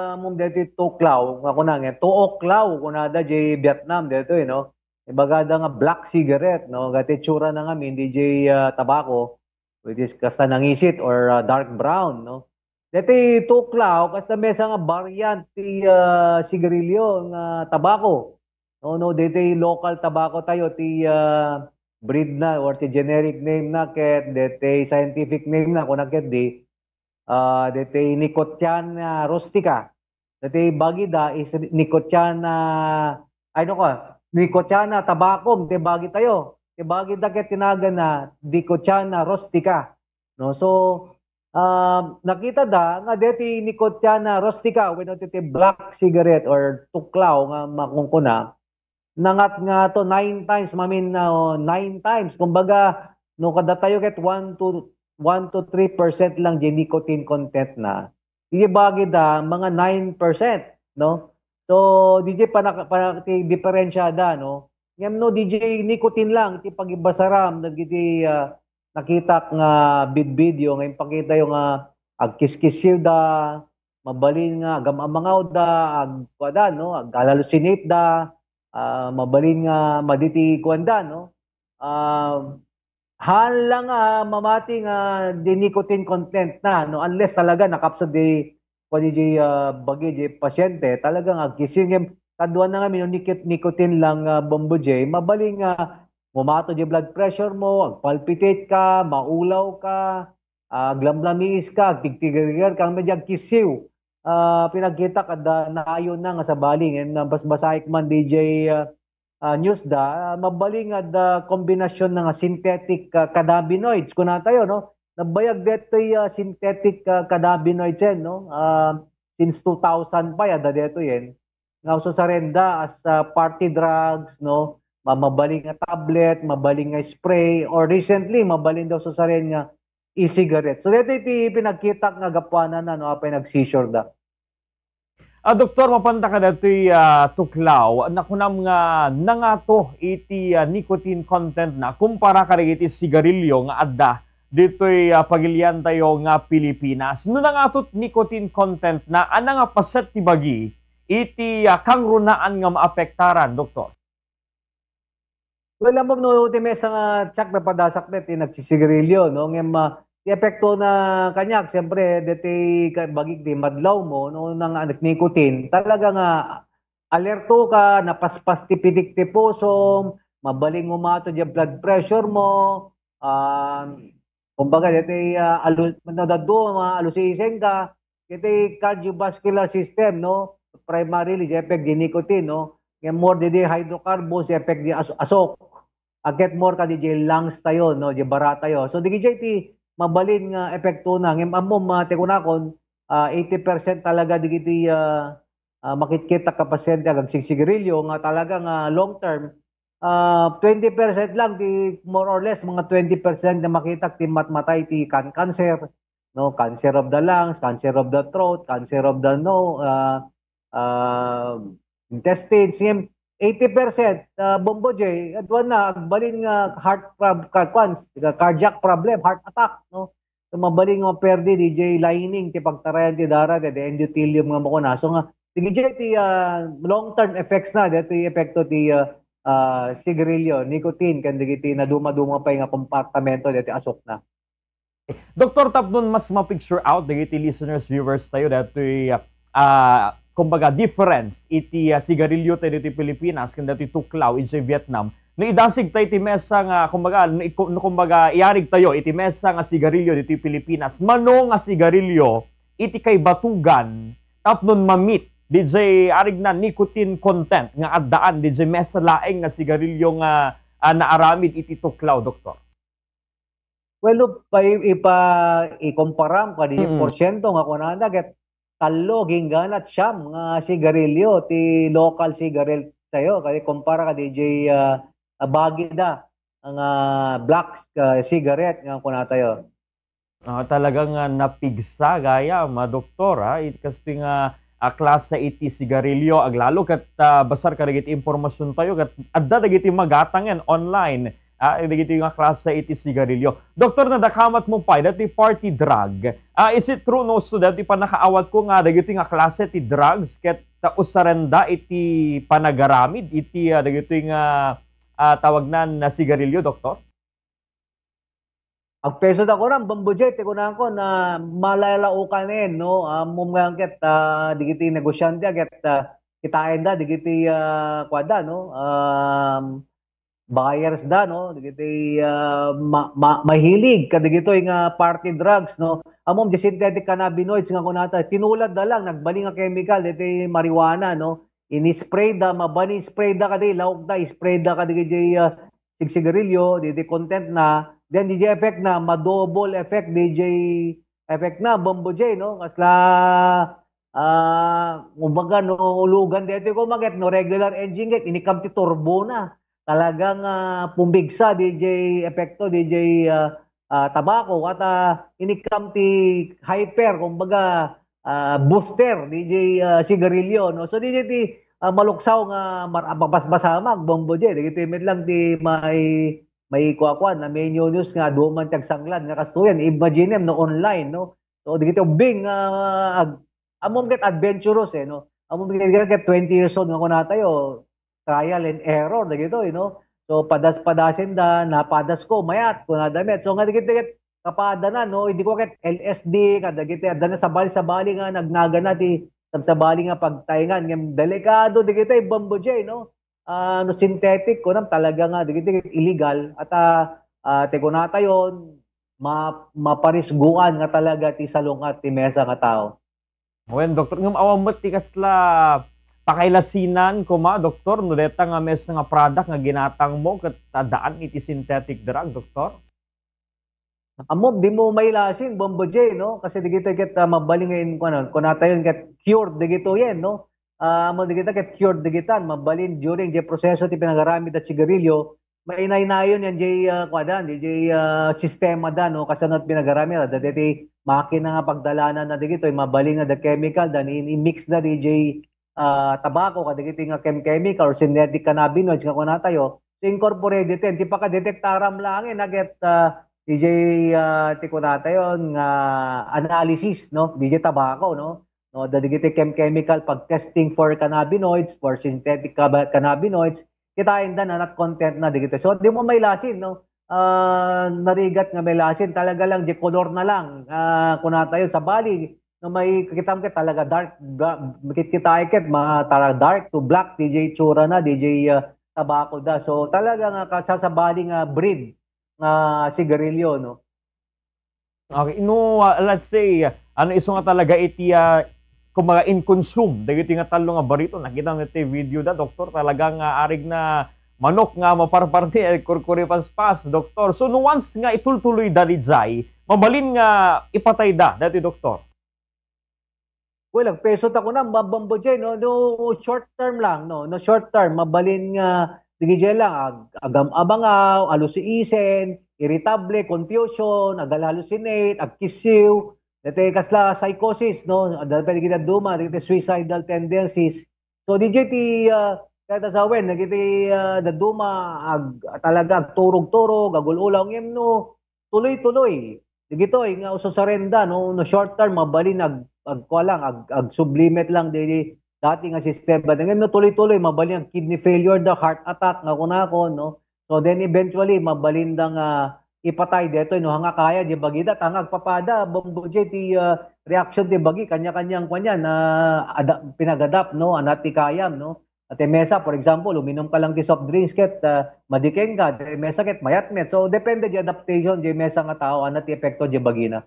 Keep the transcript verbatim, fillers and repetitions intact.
Ammom deti tuklaw, nga kuna nga, tuoklaw, kunada jay Vietnam detoy, no? Ibagada nga black cigarette, no? Gati itsura na ngamin, di jay, ah, tabako, which is kasta nangisit or, ah, dark brown, no? Deti tuklaw, kasta mesa nga variant ti, ah, sigarilyo nga tabako. No, no, deti local tabako tayo, ti, ah, breed na or ti generic name na ket deti scientific name na, kuna ket di, ah, deti Nicotiana rustica. Deti bagida is Nicotiana, ay, no ka, Nicotiana tabacum, ti bagitayo. Ti bagida ket tinagana Nicotiana rustica. No, so, ah, nakitada nga deti Nicotiana rustica wenno ti, ti black cigarette or tuklaw nga makunkuna, nangat nga to nine times, mamin, no, nine times. Kumbaga, no, kadatayo ket one to, one to three percent lang di nicotine content na. Di bagida, mga nine percent, no? So, di panaka-, panaka-, ti diferensiada, no? Ngem no, di nicotine lang ti pagibasaram dagiti, ah, nakitak nga bid-, video nga impakitayo nga agkiskisiw da, mabalin nga agam-amangaw da, agkuada, no? Ag-hallucinate da, ah, mabalin nga maditi kuanda, no? Ah, haan lang nga mamati nga di nicotine content na, no? Unless talaga nakapsut di, kuan, di, ah, bagi di pasyente, talagang agkisingem, kaduan na nga mino nicot-, nicotine lang, ah, Bombo J, mabalin nga mumato di blood pressure mo, agpalpitate ka, maulaw ka, ah, aglamlamiis ka, agtigtigerger ka, medyo agkisiw. Ah, pinagkita kada naayo na nga sabali, ngem nabasbasaek man di jay, ah, ah, news da, ah, mabalin nga adda kombinasyon na nga synthetic, ah, cannabinoids, kuna tayo, no? Nabayag detoy, ah, synthetic, ah, cannabinoids, eh, no? Ah, since two thousand pa, adda detoy, eh. Nga ususaren da as, ah, party drugs, no? Ma-, mabalin nga tablet, mabalin nga spray, or recently, mabalin daw ususaren nga e-cigarette. So, detoy ti pinagkitak nga gapuanan na, no? Apay nag-seizure da. Ah, Doktor, mapanta kadatoy, ah, tuklaw, nakunam nga nangato iti, ah, nicotine content na kumpara kadagiti sigarilyo nga adda ditoy, ah, pagilian tayo nga Pilipinas. No nangato ti nicotine content na, ania nga paset ti bagi iti, ah, kangrunaan nga maapektaran, Doktor? Well, ammom no, ti maysa nga tiyak napadasak met ti nagsisigarilyo, no? Ngem, ah, ti epekto na kaniak, siyempre, deti ka-, bagik ti madlaw mo, no, nang anak nicotine, talaga nga alerto ka, napaspas ti pitik ti pusom, mabalin umato di blood pressure mo, ah, kumbaga, deti, ah, alu-, no, daddo, maalusisen ka, iti cardiovascular system, no? Primarily, di effect di nicotine, no? Ngem more di, di hydrocarbons, di effect di as-, asok. Ket more kadi di lungs tayo, no? Di bara tayo. So, di jay ti mabalin nga epekto na. Ngem ammo, ma-, ti kunakon, ah, eighty percent talaga di iti, ah, ah, makitkita ka pasyente agsigsigarilyo nga talaga nga long term, ah, twenty percent lang, di more or less, mga twenty percent nga makitak ti matmatay ti kan-, cancer, no? Cancer of the lungs, cancer of the throat, cancer of the no-, ah, ah, intestines. Ngem, eighty percent, ah, Bombo J, adwan na, agbalin nga heart prob-, ka-, kwan, cardiac problem, heart attack, no? So, mabalin nga maperdi, di jay lining, ti pagtarayan ti dara, di endothelium nga makuna. So nga, di jay ti, ah, long-term effects na, di ti epekto ti, ah, ah, sigarilyo, nicotine, ken dagiti naduma-duma pay nga kompartamento, di ti asok na. Doktor, tapno mas ma-picture out dagiti listeners, viewers tayo, datoy, ah, kumbaga, difference iti, ah, sigarilyo tayo ditoy Pilipinas ken datoy tuklaw idiay Vietnam. No idasig tayo iti mesa nga, kumbaga, no, iku-, no, kumbaga, iyarig tayo iti mesa nga sigarilyo ditoy Pilipinas, mano nga sigarilyo iti kaibatugan tapno ma-meet didiay arigna nicotine content nga addaan didiay mesa laeng nga sigarilyo nga, ah, naaramid iti tuklaw, Doktor? Well, no, pa-, i-, ipa-, ikumparam kadi Mm. porsyento nga kunana, ket tallo agingga siyam nga sigarilyo ti local cigarette tayo, kadi kumpara kadi jay, ah, ah, bagida nga black, ah, cigarette nga kunatayo. Ah, talaga nga napigsa gayam, ah, Doktor, ah, it-, kastoy nga, ah, klase iti sigarilyo, aglalo ket, ah, basar kadagiti impormasyon tayo, ket adda dagiti magatangen online Ah, dagiti nga klase iti sigarilyo. Doktor, nadakamat mo pay, dati party drug. Ah, is it true, no, so dati panakaawat ko nga dagiti nga klase ti drugs ket, ah, usarenda iti panagaramid iti, ah, dagiti nga, ah, tawagnan na sigarilyo, Doktor? Agpeso da kunam, Bombo J, ti kunam ko na malalaukanen, no? Ah, mumngan ket, ah, digiti negosyante, ket, ah, kitaen da, digiti, ah, kuwan da, no? Um, buyers da, no? Digiti, ah, ma-, ma-, mahilig kadigitoy nga party drugs, no? Ammom, di synthetic cannabinoids nga kunata, tinulad da lang, nagbalin nga chemical, diti marijuana, no? Ini-spray da, mabani spray da kadi, laok da, spray da kadi, ah, sigsigarilyo, didi content na, then didi effect na, ma-double effect, didi effect na, Bombo J, no? Kasla, ah, kumbaga, no, ulugan dito ko maget, no, regular engine ket, inikam ti turbo na. Talagang, ah, pumigsa, didi epekto, didi, ah, ah, tabako, at, ah, inikam ti hyper, kumbaga, ah, booster, didi, ah, sigarilyo, no? So, didi ti, ah, maluksaw nga mar-, mabasbasamag, Bombo J. Dagitoy met lang ti may, may kuakuan, na may news nga duman ti agsanglan nga kastoyan. Imagine no online, no? So, dagitoy ubbing, ah, ag-, ammom ket adventurous, eh, no? Ammom ket, ket twenty years old nga kunatayo, trial and error, dagitoy, no? So, padas-padasen da, napadas ko, mayat, kunada met. So, nga dagitoy ket, kapadanan, no? Hindi ko ket L S D, kadagiti, adda na sabali-sabali nga nagnagana ti sabsabali nga pagtaengan. Ngem delikado dagiti Bombo J, no? Ah, no synthetic, kunam talaga nga dagiti illegal at, ah, ah, ti kunatayon, ma-, maparisguan nga talaga ti salungat ti mesa nga tao. Wen, Doktor, ngem awan met ti kasla pakailasinan, koma, Doktor, no deta nga mesa nga product nga ginatang mo ket addaan iti synthetic drug, Doktor? Ammo, di mo mailasin, Bombo J, no? Kasi dagitoy ket, ah, mabalin nga in-, kuno, kunatayon ket cured dagitoyen, no? Ah, ammo dagita ket cured dagitan, mabalin during jay proseso ti pinagaramid a sigarilyo, mainaynayon yan jay, ah, kuadan, jay, ah, sistema da, no? Kasano ti pinagaramid, adda dagiti makina nga pagdalanan na dagitoy, mabalin nga da chemical, da ni, i-mix da di jay, ah, tabako, kadagiti nga chem-, chemical or synthetic cannabinoids nga kunatayo, so incorporated ten, ti pakadetektaram laeng, naget, ah, D J, ah, ti kunatayon nga analysis, no? D J tabako, no? No, da dagiti chem-, chemical pag-testing for cannabinoids, for synthetic caba-, cannabinoids, kitaen da na not content na dagiti. So, di mo mailasin, no? Ah, narigat nga mailasin, talaga lang, di kolor na lang. Ah, kunatayon, sabali, no, may kitam ket talaga dark, bra-, makikita ket ma-, tara dark to black, D J tsura na, D J, ah, tabako da. So, talaga nga kasasabali nga breed nga sigarilyo, no? Okay, no, ah, let's say, ah, ano iso nga talaga iti, ah, kumbaga, in consume, dagiti nga tallo nga barito, nakita mo iti video da, Doktor, talaga nga arig na manok nga maparparti, eh, kurkuri paspas, Doktor. So, no once nga itultuloy da dijay, mabalin nga ipatay da, dati, Doktor. Well, agpeso ta kunam, Bombo J, no? No, short term lang, no? No, short term, mabalin nga, sige, J lang, ag-, agam-, abangaw, alusiisen, irritable, confusion, agal-hallucinate, agkisiw, dati kasla psychosis, no? Adda pay dagiti dadduma, dagiti suicidal tendencies. So, D J ti, ah, kada sawen, dagiti, ah, dadduma, ag-, talaga agturog-turog, agul-ulaw, ngem no, tuloy-tuloy. Dagitoy nga ususaren da, no, no short term, mabalin ag-, agkua lang, ag-, agsubli met lang di, di dati nga sistema. Ngem no tuloy-tuloy, mabalin ag kidney failure da, heart attack nga kunakon, no? So then eventually, mabalin da nga ipatay detoy, no, hanga kaya di bagida, ta nga agpapada, Bombo J, ti, ah, reaction ti bagi, kanya-kanyang kanya na ada-, pinag-adapt, no, anat ti kayam, no? Ti mesa, for example, uminum ka lang ti soft drinks ket, ah, madikeng ka, ti mesa ket mayat met. So, depende di adaptation di mesa nga tao, ano ti epekto di bagina.